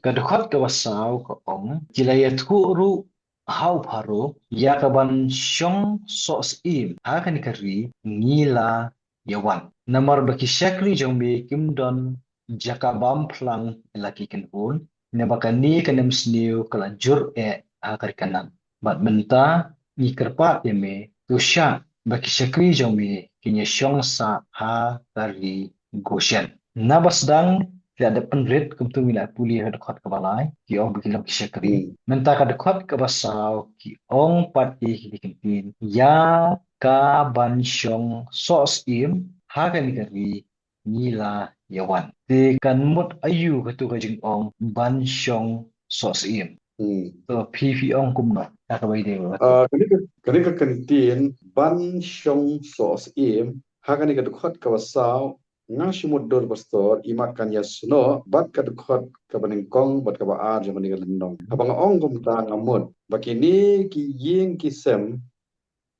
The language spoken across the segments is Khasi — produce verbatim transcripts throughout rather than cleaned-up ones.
Ka dkhot kaba saw ka ong, ki la ïathuh ruh ha u Pharaoh, ïa kaban shong soh syiem ha kane ka ri ngi la ïa wan. Namar ba ki shakri jong me kim don jaka bam phlang ïa la ki kynhun, naba kane ka nemsniew ka la jur eh ha ka ri Kanaan. Bad mynta ngi kyrpad ïa me, to shah ba ki shakri jong me kin ïa shong sah ha ka ri Goshen. Naba sdang, ki la dep pynrit kumto ngi la pule ha dkhot kaba lai, ki ong ba ki long ki shakri. Mynta ka dkhot kaba saw ki ong pat ïa ki kyntien, ïa kaban shong soh syiem ha kane ka ri ngi la ïa wan. Te kan mut aïu kato ka jingong ban shong soh syiem? Hmm. To phi phi ong kumno? Ka kaba ïadei bad. Ah, kane ka, kane ka kyntien ban shong soh syiem ha kane ka dkhot kaba saw, nga shu mutdur pastor, imat kan ïasnoh bad ka dkhot kaba nyngkong bad kaba ar jong kane ka lynnong. Haba nga ong kumta nga mut ba kine ki ïing ki sem,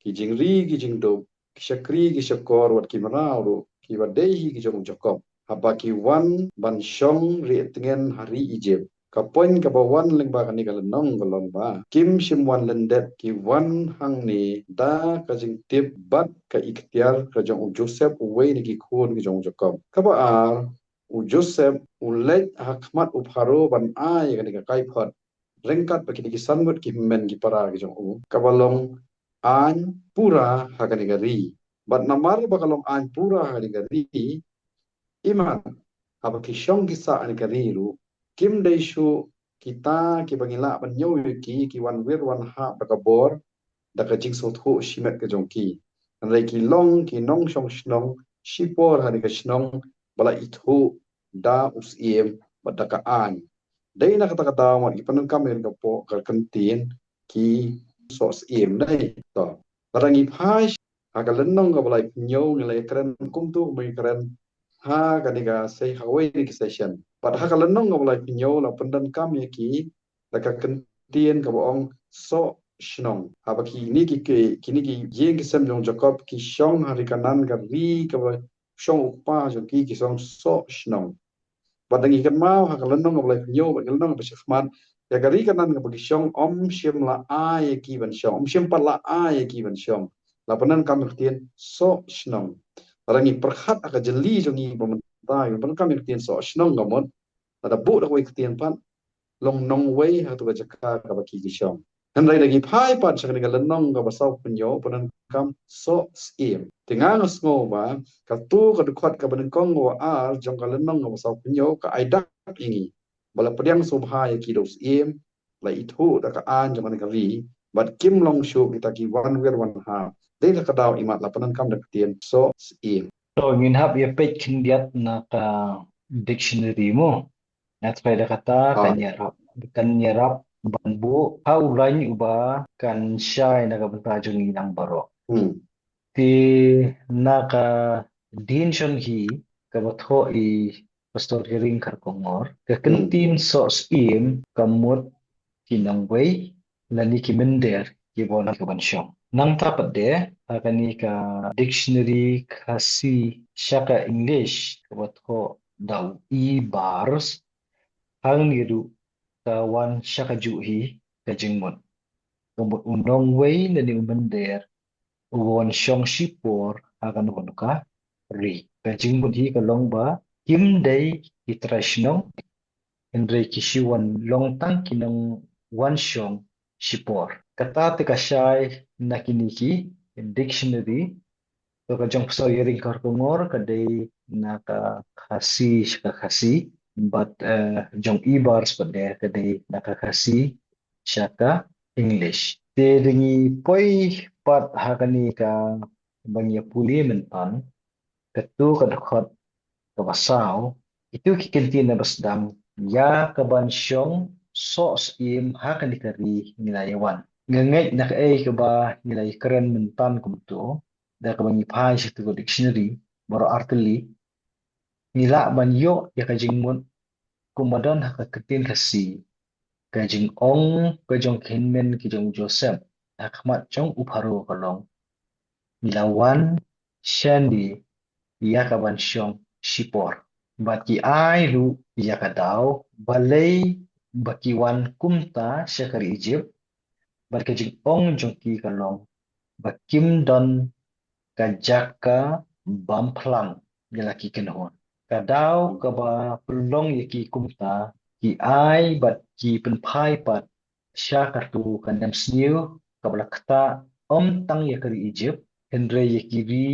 ki jingri ki jingdup, ki shakri ki shakor, wat ki mraw ruh kiba dei hi ki jong u Jakob, haba ki wan ban shong rieh tngen ha ri Ijipt. Ka point kaba wan lyngba kane ka lynnong ka long ba kim shym wan lyndet, ki wan hangne da ka jingtip bad ka iktiar ka jong u Joseph, uwei na ki khun ki jong u Jakob. Kaba ar, u Joseph u leit ha khmat u Pharaoh ban ai kane ka kaiphod ryngkat bad kine ki san ngut ki hynmen ki para ki jong u, kaba long aiñ pura ha kane ka ri. Bad namar ba ka long aiñ pura ha kane ka ri, imat haba ki shong ki sah ha kane ka ri ruh, kim dei shuh kita kiba ngi lah ban ñiew ïa ki, ki wan wir wan hap da ka bor, da ka jingsngewthuh shimet ka jong ki. Hynrei ki long ki nongshong shnong shipor ha kane ka shnong ba la ithuh da u syiem bad da ka aiñ. Dei na kata ka daw mat ngi pyndonkam ïa ka pdeng ka kyntien ki soh syiem, dei. To, lada ngi phai ha ka lynnong kaba laiphew hynñiew, ngi la ïakren kumto kumba ngi kren ha kane ka se-, ha kawei na ki session. Bad ha ka lynnong kaba laiphew hynñiew la pyndonkam ïa ki da ka kyntien kaba ong soh shnong. Haba kine ki, ki, kine ki ïing ki sem jong u Jakob ki shong ha ri Kanaan, ka ri kaba shong u kpa jong ki, ki shong soh shnong. Bad da ngi kynmaw ha ka lynnong kaba laiphew hynñiew bad ka lynnong kaba shakhmat, ïa ka ri Kanaan kaba ki shong, ym shym la ai ïa ki ban shong, ym shym pat la ai ïa ki ban shong. La pyndonkam ïa ka ktien soh shnong. Lada ngi pyrkhat ha ka jylliew jong ngi ba mynta, ngi pyndonkam ïa ka ktien soh shnong ka mut, lada buh da kawei ka ktien pat, long nongwei ha katu ka jaka kaba ki ki shong. Hynrei da ngi phai pat sha kane ka lynnong kaba sawphew hynñiew, pyndonkam soh syiem. Te nga nga sngew ba katu ka dkhot kaba nyngkong kaba ar jong ka lynnong kaba sawphew hynñiew ka ai dak ïa ngi ba la pdiang sngewbha ïa ki da u syiem, la ithuh da ka aiñ jong kane ka ri, bad kim long shuh kita ki wan wir wan hap. Dei na ka daw imat la pyndonkam da ka ktien soh syiem. To ngin hap ïa peit khyndiat na ka dictionary mo. Nga tharai da kata kan ïarap, kan ïarap ban buh ha u lain uba kan shai na ka bynta jong ngi lang baroh. Hmm. Te na ka dictionary kaba thoh i Pastor Hering Kharkongor, ka kyntien soh syiem ka mut ki nongwei lane ki mynder kiba wan ki ban shong. Nangta pat de, ha kane ka dictionary Khasi sha ka English kaba thoh da u E. Barrs, hangne ruh ka wan sha kajuh hi ka jingmut. Ka mut u nongwei lane u mynder uba wan shong shipor ha kano kano ka ri. Ka jingmut hi ka long ba kim dei ki trai shnong, hynrei ki shu wan long tang ki nongwan shong shipor. Kata te ka shai na kine ki dictionary. To ka jong Pastor Hering Kharkongor ka dei na ka Khasi sha ka Khasi, bad, eh, jong E. Barrs pat de ka dei na ka Khasi sha ka English. Te da ngi poi pat ha kane kaba ngi ïa pule mynta, katu ka dkhot kaba saw, itu ki kyntien naba sdang, ïa kaban shong soh syiem ha kane ka ri ngi la ïa wan. Nga ngeit na kaei kaba ngi la ïa kren mynta kumto, da kaba ngi phai sha katu ka dictionary baroh artylli, ngi lah ban ïoh ïa ka jingmut kumba don ha ka ktien Khasi, ka jingong ka jong ki hynmen ki jong u Joseph ha khmat jong u Pharaoh ka long, ngi la wan shane ïa kaban shong shipor. Bad ki ai ruh ïa ka daw, balei ba ki wan kumta sha ka ri Ijipt, bad ka jingong jong ki ka long ba kim don ka jaka bam phlang ïa la ki kynhun. Ka daw kaba pynlong ïa ki kumta, ki ai bad ki pynphai pat sha katu ka nemsniew kaba la ktah, ym tang ïa ka ri Ijipt, hynrei ïa ki ri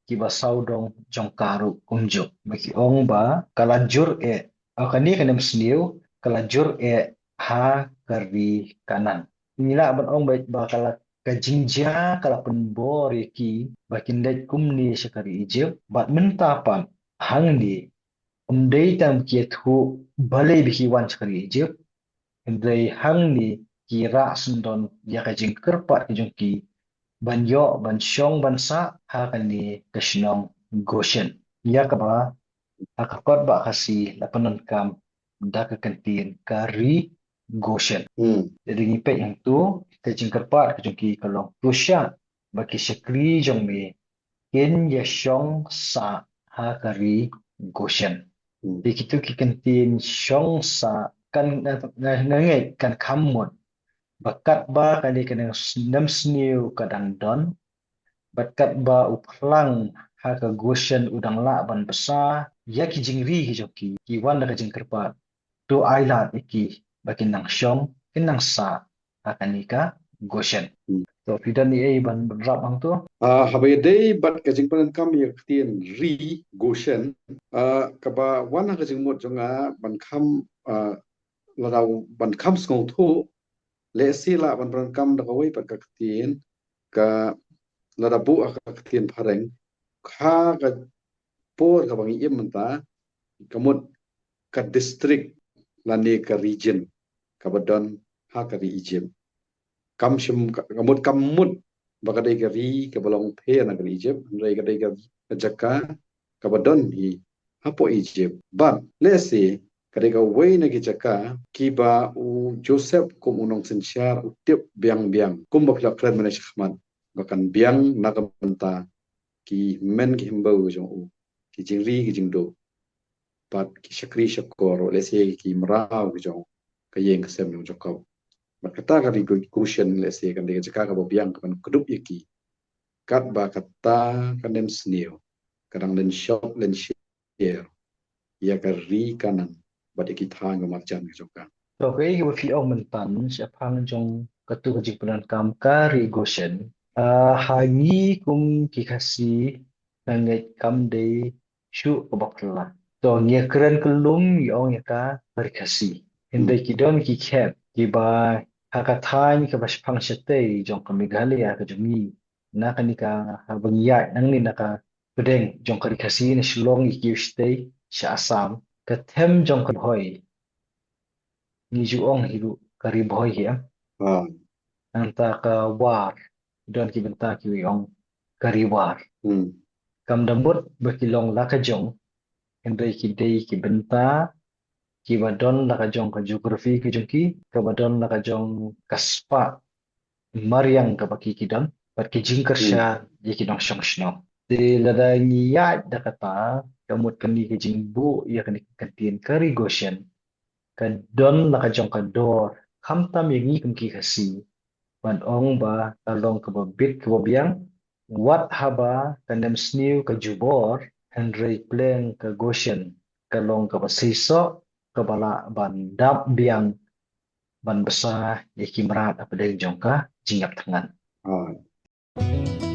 kiba sawdong jong ka ruh kumjuh. Ba ki ong ba ka la jur eh, ha kane ka nemsniew ka la jur eh ha ka ri Kanaan. Ngi lah ban ong ba, ba ka la, ka jingjia ka la pynbor ïa ki ba kin leit kumne sha ka ri Ijipt, bad mynta pat hangne, ym dei tang ki ïathuh balei ba ki wan sha ka ri Ijipt, hynrei hangne ki rah syndon ïa ka jingkyrpad ka jong ki ban ïoh ban shong ban sah ha kane ka shnong Goshen, ïa kaba ha ka kot ba Khasi la pyndonkam da ka kyntien ka ri Goshen. Hmm. Te da ngi peit hangtu, ka jingkyrpad ka jong ki ka long, to shah ba ki shakri jong me kin ïa shong sah ha ka ri Goshen. Hmm. Te kitu ki kyntien shong sah kan, nga, nga, nga ngeit kan kham mut ba katba kane ka nemsniew ka dang don, bad katba u phlang ha ka Goshen u dang lah ban bsa ïa ki jingri ki jong ki, ki wan da ka jingkyrpad, to ai lad ïa ki ba kin nang shong, kin nang sah ha kane ka Goshen. Hmm. To phi don ei ei ban, ban rap hangtu? Ah, haba ïadei bad ka jingpyndonkam ïa ka ktien ri Goshen, ah, kaba wan ha ka jingmut jong nga ban kham, ah, lada ban kham sngewthuh, lehse lah ban pyndonkam da kawei pat ka ktien, ka, lada buh ha ka ktien phareng, ha ka por kaba ngi im mynta, ka mut ka district lane ka region kaba don ha ka ri Ijipt. Kam shym, ka, ka mut, kam mut ba ka dei ka ri kaba long pher na ka ri Ijipt, hynrei ka dei ka, ka jaka kaba don hi hapoh Ijipt. Bad lehse ka dei kawei na ki jaka kiba u Joseph kum u nongsynshar u tip biang biang, kumba phi la kren mynne shakhmat, ba kan biang na ka bynta ki hynmen ki hynbew jong u, ki jingri ki jingduh, bad ki shakri shakor, lehse ki mraw ki jong ka ïing ka sem jong Jakob. Bad kata ka ri Go-, Goshen lehse kan dei ka jaka kaba biang kaban kdup ïa ki, katba kata ka nemsniew ka dang lynshop lynsher ïa ka ri Kanaan bad ïa ki thaiñ ba marjan ka jong ka. To kaei kaba phi ong mynta shaphang jong katu ka jingpyndonkam ka ri Goshen, ah, ha ngi kum ki Khasi, nga ngeit kam dei shuh kaba phylla. To ngi ïa kren kyllum ngi ong ïa ka ka ri Khasi, hynrei ki don ki khet kiba ha ka thaiñ kaba shaphang shatei jong ka Meghalaya ka jong ngi, na kane ka, haba ngi ïaid nangne na ka pdeng jong ka ri Khasi na Shillong ïa kiew shatei sha Assam, ka them jong ka Bhoi, ngi ju ong hi ruh ka ri Bhoi hi, em. Ah. Nangta ka War, don ki bynta kiba ong ka ri War. Hmm. Kam da mut ba ki long la ka jong, hynrei ki dei ki bynta kiba don la ka jong ka geography ka jong ki, kaba don la ka jong ka spah mariang kaba ki, ki don, bad ki jingkyrshan ïa ki nongshong shnong. Te lada ngi ïaid da kata, ka mut kane ka jingbuh ïa kane ka kyntien ka ri Goshen ka don la ka jong ka dor, khamtam ïa ngi kum ki Khasi, ban ong ba ka long kaba bit kaba biang, wat haba ka nemsniew ka jubor, hynrei pleng ka Goshen ka long kaba seisoh, kaba lah ban dap biang ban bsa ïa ki mrad hapdeng jong ka jingïap thngan. Ah.